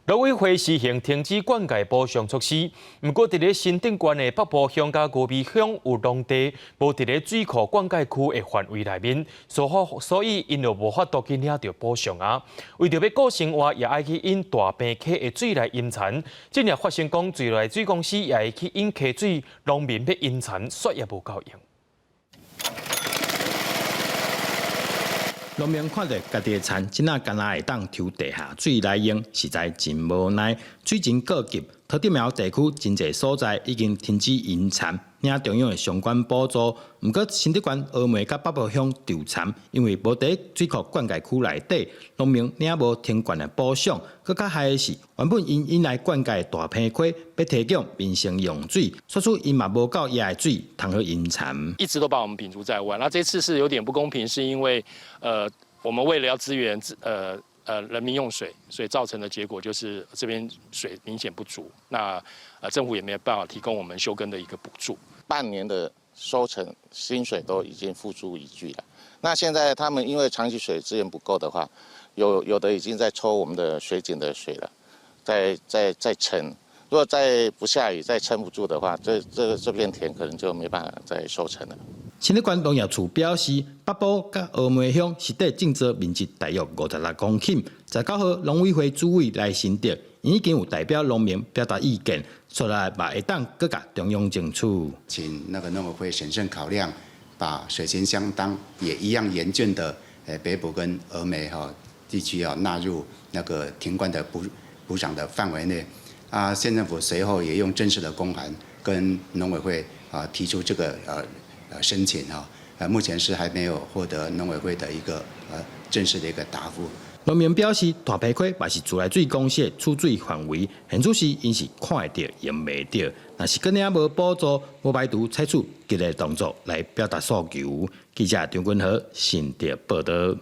農委會實行停止灌溉補償措施，毋過佇咧新竹縣的北埔鄉佮峨眉鄉有農地無佇咧水庫灌溉區的範圍內面，所以𪜶就無法度去領著補償啊。為著欲顧生活，也愛去引大坪溪的水來淹田。這若發生講自來水公司也會去引溪水，農民欲淹田，煞也無夠用。農民看著家己的田，這下干焦會當抽地下水來用，實在真無奈。水情過急，桃竹苗地區真濟所在已經停止淹田，領中央的相關補助。毋過新竹縣峨眉佮北埔鄉稻田，因為無佇水庫灌溉區內底，農民領無停灌的補償。閣較害的是，原本𪜶引來灌溉的大坪溪，欲提供民生用水，煞出𪜶嘛無夠遐的水通好淹田。一直都把我們摒除在外。那這次是有點不公平，是因為，我們為了要支援，人民用水，所以造成的結果就是這邊水明顯不足。那，政府也沒有辦法提供我們休耕的一個補助。半年的收成薪水都已經付諸一炬了。那現在他們因為長期水資源不夠的話，有的已經在抽我們的水井的水了，在撐。如果再不下雨，再撐不住的話，這片田可能就沒辦法再收成了。新竹縣農業處表示，北埔佮峨眉鄉實際種植面積大約56公頃。19號農委會主委賴新德已經有代表農民表達意見，出來嘛會當閣共中央爭取。請那個農委會審慎考量，把水情相當也一樣嚴峻的北埔跟峨眉哈地區啊納入那個停灌的補償的範圍內。啊，縣政府隨後也用正式的公函跟農委會啊提出這個申請哈，目前是還沒有獲得農委會的一個正式的一個答覆。農民表示，大坪溪嘛是自來水公司的取水範圍，現此時𪜶是看會著用袂著，若是閣領無補助，無排除採取激烈動作來表達訴求。記者張君和新竹報導。